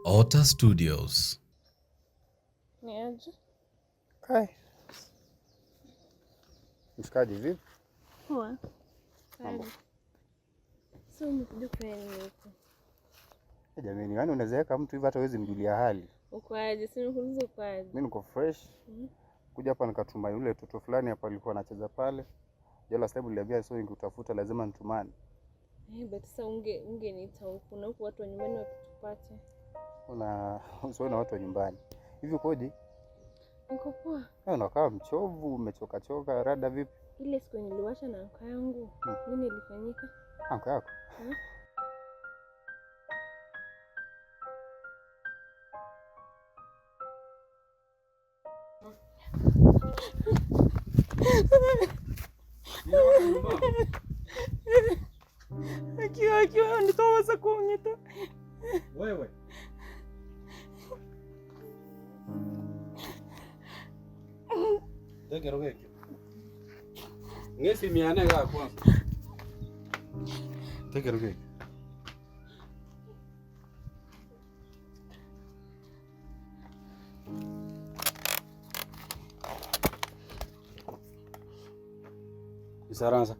Otter Studios. Ni aje? Kai. Mshikaji vipi? Poa. Mambo. So umekuja kufanya nini huku? Eh, jamani, yaani unaweza weka mtu hivi hata huwezi mjulia hali. Uko aje? Si nimekuuliza uko aje? Mimi niko fresh. Kuja hapa nikatuma yule toto fulani hapa alikuwa anacheza pale. Jela last time niliambia so nikutafuta lazima nitumane. Eh, but sasa ungeniita huku na huku watu wa nyumbani wakitupata. Una usione watu wa nyumbani. Hivi ukoje? Niko poa. Eh, unakaa mchovu, umechoka choka, rada vipi? Ile siku niliwasha na anko yangu, nini ilifanyika? Anko yako? Hmm? Akiwa akiwa nditoweza kunyita. Wewe. Tekero geke. Ngesi miane ga kwanza. Tekero geke. Isaransa.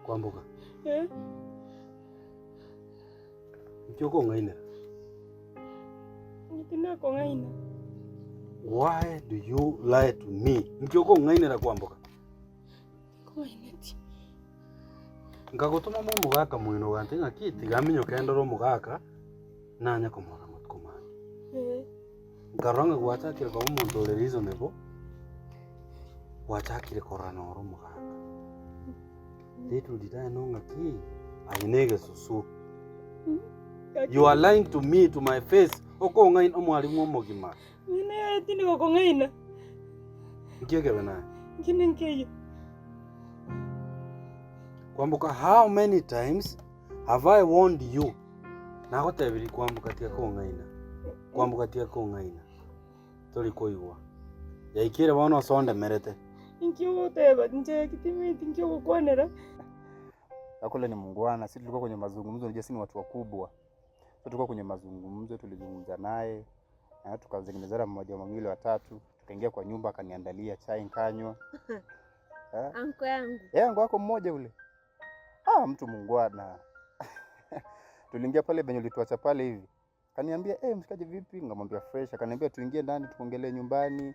Kwamboka. Eh? Nkioko ng'ainera. Ntinako ng'aina. Why do you lie to me? Nkioko ng'ainera Kwamboka. Kong'aineti. Nkagotoma mo omogaka moino gante ng'aki tiga minyoka endore omogaka nanya komora amatuko mange. Eh. Nkarora ng'a gwachakire koba omonto ore reasonable, gwachakire korora noro omogaka. Little did I know ng'aki aye na egesusu. You are lying to me to my face. Okong'aina omwalimu omogima. Mine tindi gokong'aina. Nki ekebe naye? Nkine nkeiyo. Kwamboka, how many times have I warned you? Nagotebiri Kwamboka tiga kong'aina. Kwamboka tiga kong'aina. Tori koigwa. Yaikire bono osondemerete. Inki ogoteba nche kitimiti inki ogokwanera. Akule ni mungwana, sisi tulikuwa kwenye mazungumzo, unajua sisi ni watu wakubwa. So tulikuwa kwenye mazungumzo, tulizungumza naye, na tukazengenezana mmoja mawili watatu, tukaingia kwa nyumba akaniandalia chai nikanywa. Eh? Anko yangu. Eh, anko wako mmoja ule. Ah, mtu mungwana. Tuliingia pale venye ulituacha pale hivi. Akaniambia, mshikaji vipi? Nikamwambia fresh. Akaniambia tuingie ndani tuongelee nyumbani.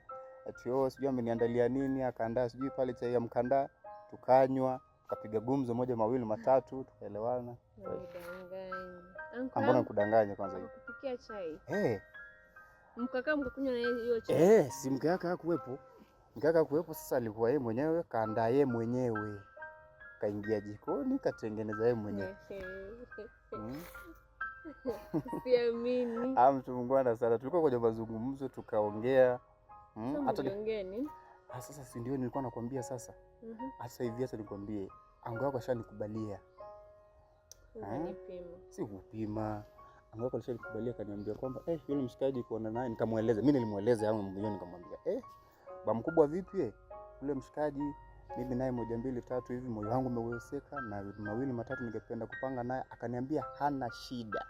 Ati oh, sijui ameniandalia nini, akaandaa sijui pale chai ya mkanda, tukanywa, tukapiga gumzo moja mawili matatu, tukaelewana. Unanidanganya. Anko Mbona yangu nikudanganye kwanza hivi? Kupikia chai. Eh. Mkakaa mkakunywa na hiyo chai. Eh, si mke wake hakuwepo. Mke wake hakuwepo, sasa alikuwa yeye mwenyewe, kaandaa yeye mwenyewe. Kaingia jikoni, katengeneza yeye mwenyewe. Siamini. Ah, mtu mungwana sana. Tulikuwa kwenye mazungumzo tukaongea. Sasa Hata ni mliongea nini? Ah, sasa si ndio nilikuwa nakwambia sasa. Hata hivi hata nikwambie, ango yako ashanikubalia. Unanipima. Si kupima. Ango yako alishanikubalia akaniambia kwamba yule mshikaji kuona naye, nikamueleza. Mimi nilimueleza yangu mwenyewe nikamwambia, ba mkubwa vipi Yule mshikaji mimi naye moja mbili tatu hivi moyo wangu umeweseka na mawili matatu ningependa kupanga naye, akaniambia hana shida.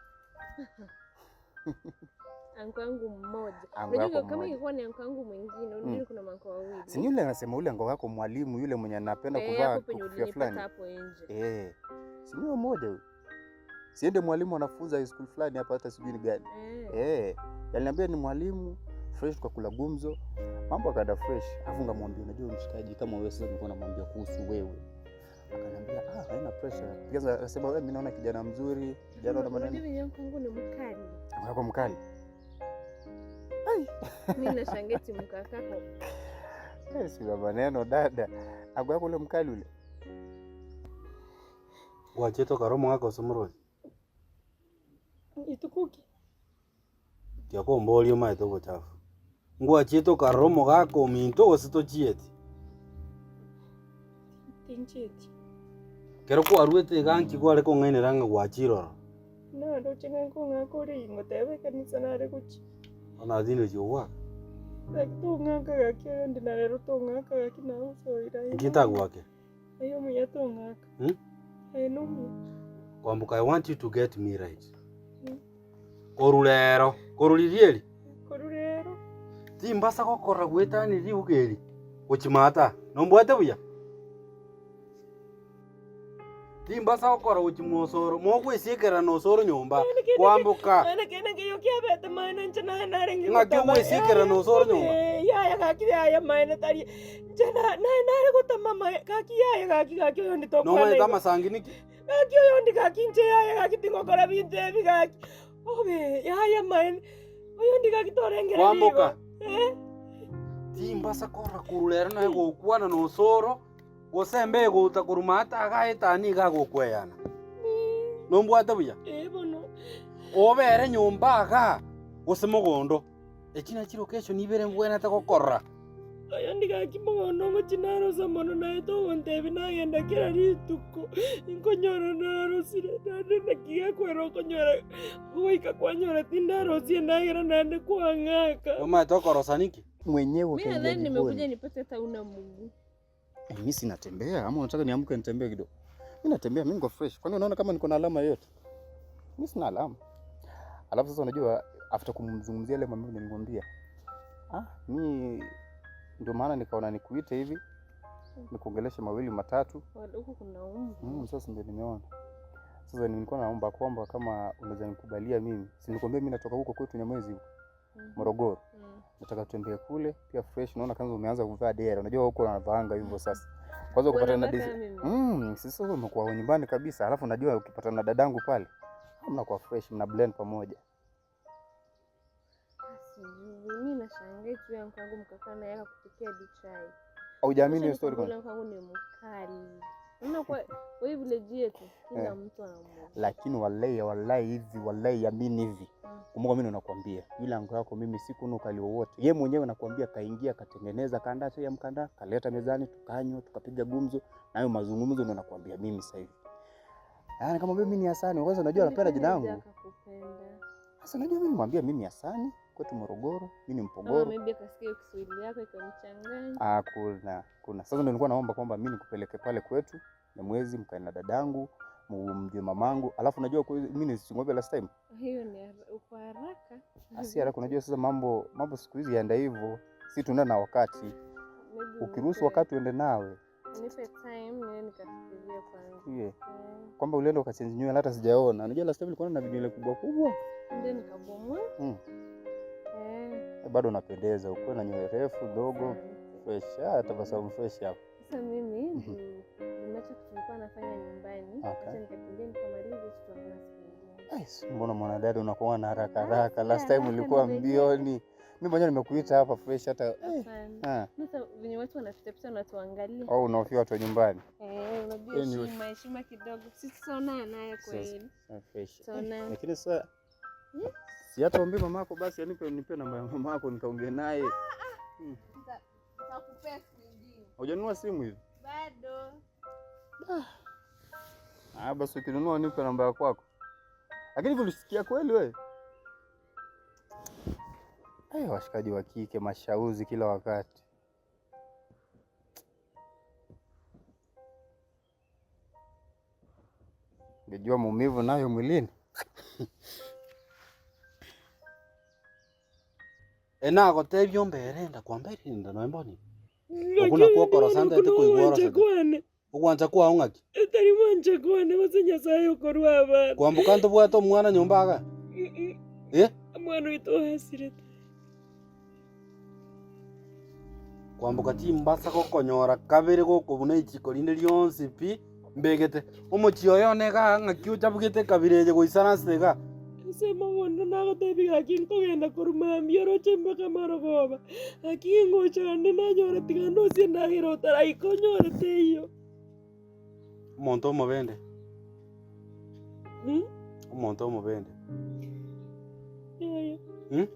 Anko yangu mmoja. Anko Unajua yako kama mmoja. ingekuwa ni anko yangu mwingine, unajua kuna manko wawili. Si ni yule anasema yule anko yako mwalimu yule mwenye anapenda kuvaa Hapo penye kofia ulinipata fulani. hapo nje. Si ni mmoja huyo. Siende mwalimu anafunza high school fulani hapa hata sijui ni gani. Aliniambia ni mwalimu fresh, tukakula gumzo. Mambo akaenda fresh. Alafu ngamwambia unajua mshikaji kama wewe sasa nilikuwa namwambia kuhusu wewe. Akaniambia haina pressure. Kwanza akasema wewe mimi naona kijana mzuri, kijana na maneno. Unajua mimi anko yangu ni mkali. Anko yako mkali? Ai. Mimi nashangaa eti mkakako. Si maneno dada. Anko yako ule mkali ule. Wacheto karomo wako somro. Itukuki. Tiako mbolio mae tobo chafu. Ngwacheto karomo gako minto osito chieti. Tincheti. Kero kwa ruete ganki kwa reko ng'aine ranga gwachirora. Na ndoche ng'anko ng'ako ri ngotebe kanisa nare guchi. Ona thino jogwa. Like to ng'aka gaki ndi na rero to ng'aka gaki na usoira. Ngita gwake. Ayo muya tong'aka. Hmm? Aye nomuya. Kwamboka, I want you to get me right. Korwa rero, korwa riria eri. Korwa rero. Timbasa gokora gwetania riuga eri gochimata, nombwate buya? Timbasa gokora gochia mosoro, mogwesiekerera na osoro nyomba, kwamboka. Mana kende nkeiyo kiabete maene inche naye narenge Ng'aki gotama. ogwesiekerera na osoro nyomba? Eh, yaya gaki yaya maene tari inche naye nare gotama mae gaki yaya gaki gaki oyo ndi tokwana Nomanyete igo. amasangi niki? Gaki oyo ndi gaki inche yaya gaki tingokora binto ebi gaki. Obe yaya maene oyo ndi gaki torengereria igo. Kwamboka. Eh? Timbasa korora korwa rero naye gokwana na osoro, gose embe egouta korwa maate iga aetanie iga agokweyana. Nombwate buya? Eh bono. Obere nyomba igaa, gose mogondo, echi nachi location ibere mbwenerete gokorora. Oyo ndi gaki mogondo ngochia narosa mono naye togontebia nagenda kera rituko, nkonyora narosire naende naki gekwera okonyora goika kwanyora tindarosia endagera naende kwang'aka. Omanyete okorosa niki? Mwenyewe Mimi ukaingia nadhani nimekuja jikoni. nipate hata una mguu. Eh, mimi si natembea ama unataka niamke nitembee kidogo? Mimi natembea, mimi niko fresh. Kwani unaona kama niko na alama yoyote? Mimi sina alama. Alafu sasa unajua after kumzungumzia ile mambo nilimwambia, ah, mi ndio maana nikaona nikuite hivi nikuongeleshe mawili matatu. Wala huku kuna umbu. Sasa ndio nimeona. Sasa nilikuwa naomba kwamba kama unaweza nikubalia mimi. Si nilikwambia mimi natoka huko kwetu Nyamwezi huko Morogoro. Nataka tutembee kule pia fresh. Naona kwanza umeanza kuvaa dera. Unajua huko wanavaanga hivyo sasa. Kwanza ukipata na Wanavaa mimi. Sisi sasa umekuwa nyumbani kabisa. Alafu unajua ukipata na dadangu pale, mnakuwa fresh, mna blend pamoja. Sijui, mimi nashangaa tu yangu kwangu mkakaa naye akakupikia hadi chai. Haujaamini Acha hiyo story nikwambie kwanza? ule kwangu ni mkali. Unaona kwa hii village yetu kila mtu anamuogopa. Lakini wallahi wallahi hivi wallahi amini hivi. Kumbuka mimi nakwambia, yule ango yako mimi sikuna ukali wowote. Yeye mwenyewe nakwambia kaingia katengeneza kaandaa chai ya mkanda, kaleta mezani tukanywa, tukapiga gumzo, na hayo mazungumzo ndio nakwambia mimi sasa hivi. Ah, nikamwambia mimi ni Hasani. Kwanza unajua anapenda jina Alifanya langu. aje akakupenda? Sasa unajua mimi nimwambia mimi ni Hasani, kwetu Morogoro, mimi ni Ama Mpogoro. maybe akasikia hiyo Kiswahili yako ikamchanganya. Ah, kuna. Sasa ndio nilikuwa naomba kwamba mimi nikupeleke pale kwetu Nyamwezi, mkae na dadangu, mjue mamangu. Alafu unajua kwa mimi nisikwambia last time. Hiyo ni uko haraka. Si haraka, unajua sasa mambo siku hizi yaenda hivyo. Si tunaenda na wakati. Maybe Ukiruhusu wakati uende nawe. Nipe time niende nikafikirie kwanza. Yeah. Kwamba ulienda ukachange nywele hata sijaona. Unajua last time ulikuwa na vinywele kubwa kubwa. Ndio nikabomoa. Bado unapendeza, ukiwa na nywele refu ndogo, Asante. fresh. Ah, tabasamu fresh hapo. Sasa mimi nimeacha kitu nilikuwa nafanya nyumbani. Acha nikakimbia nikamalize, tutaonana siku nyingine. Ai, mbona mwanadada unakuwa na haraka Ah, haraka? si Last time haraka, ulikuwa ni mbioni. Mimi mwenyewe nimekuita hapa fresh hata. Hapana. Sasa venye watu wanapita pita wanatuangalia. Au unahofia watu wa nyumbani? Eh, unajua Anyway. heshima, heshima kidogo. Sisi tutaonana naye kwa Sasa, hili. sasa fresh. Tutaonana. Lakini sasa si hata ombi mamako basi anipe namba ya mamako nikaongee naye. Nitakupea siku nyingine. Hujanunua simu hivi? Bado. Ah, basi ukinunua nipe namba ya kwako. Lakini ulisikia kweli wewe? Ai, washikaji wa kike mashauzi kila wakati. Ungejua maumivu nayo mwilini. Enagotebia ombere enda kwambere enda noemboni. Okuna kuokorosa ntete koigworosa. Kwane. Ogwancha kwao ng'aki? Etari mwanche kwane gose Nyasaye okorwa abana. Kwamboka ntobwate omwana nyomba iga? Eh? Omwana oito oasirete. Kwamboka timbasa gokonyora kabere gokobuna echiko rinde rionsi pi mbegete. Omochie oyo one iga ng'aki ochabugete kabere eye goisaransa iga. Ase mogondo nagotebia gaki nkogenda korwa mambia oroche mpaka marogoba. Gaki ngocha ande nanyora tiga ndosie endagera otaraika onyore teiyo. Omonto omobende. Omonto omobende. Yaya. Hmm?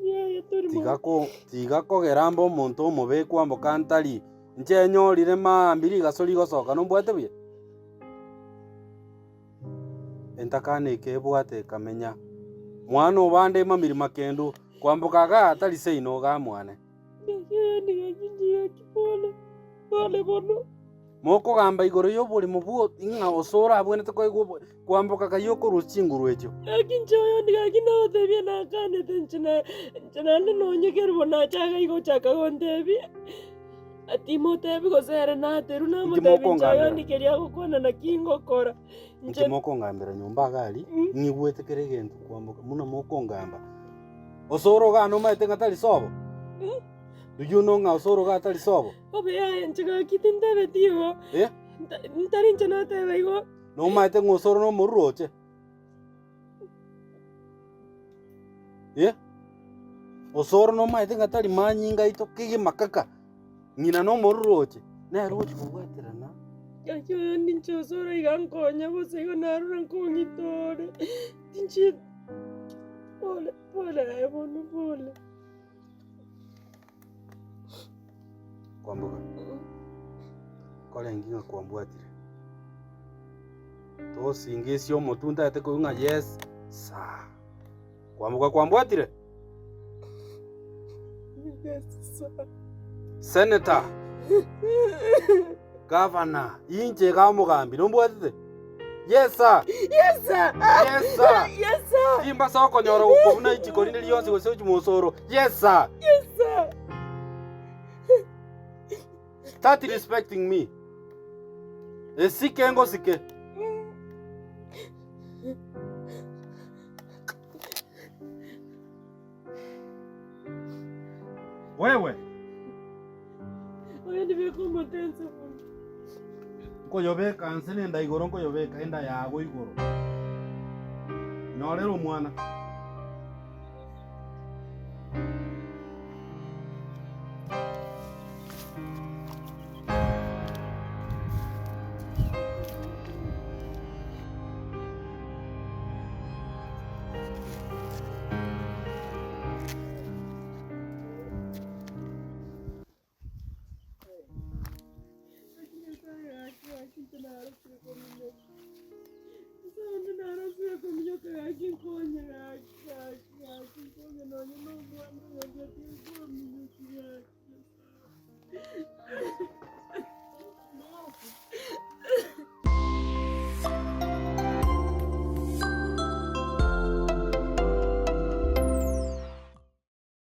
Yaya tori Tiga ko tiga kogera mbe omonto omobe kwamboka ntari. Inche enyorire maambi rigaso rigosoka nombwate buya? Entakana eke ebwate ekamenya. Mwana obande emamiri makendu kwamboka iga atari seino iga mwane. Gaki gaki pole. Pole bono. Mokogamba igoro y'oborimo bwo ing'a osora abwenete koigwa kwamboka kayo korusia chinguru echio. Gaki inche oyondi gaki nagotebia nakanete inche na inche naende nonyekerwa nachaga igo ochaka gontebia, ati motebi gose ere naterwa Inki namotebia inche mokongambera? oyondi keria agokwana naki ngokora. Inki Inche mokongambera nyomba iga aria, ng'igwete kera egento kwamboka buna mokongamba. Osoro iga nomaete ng'a tari sobo? Do you know ng'a osoro iga atari sobo? Bobe yaye inche gaki tintebeti igo. Eh? Ntari inche nateba igo. Nomaete ng'a osoro nomoruro oche? Eh? Osoro nomaete ng'a tari manyinga aito kegima kaka, ng'ina nomoruro oche, nere ochi kobwaterana. Gaki oyo ninche osoro iga nkonya gose igo narora nkong'ita ore. Tinchi pole pole aye bono pole. Kwamboka, korenge ng'a kwambwatire. Tosingesie omotwe ntagete koigwa ng'a yes sir. Kwamboka kwambwatire? Yes sir. Senator, governor, inche iga omogambi nombwatete? Yes sir. Yes sir. Yes sir. Yes sir. Timbasa okonyora gokobuna ichiko rinde rionsi gose gochia mosoro. Yes sir. Yes sir. Start respecting me. Esike ngosike. Wewe Oyo ndibeka omotense mono. nkoyobeka nse nenda igoro nkoyobeka enda yago igoro. Nyorera omwana.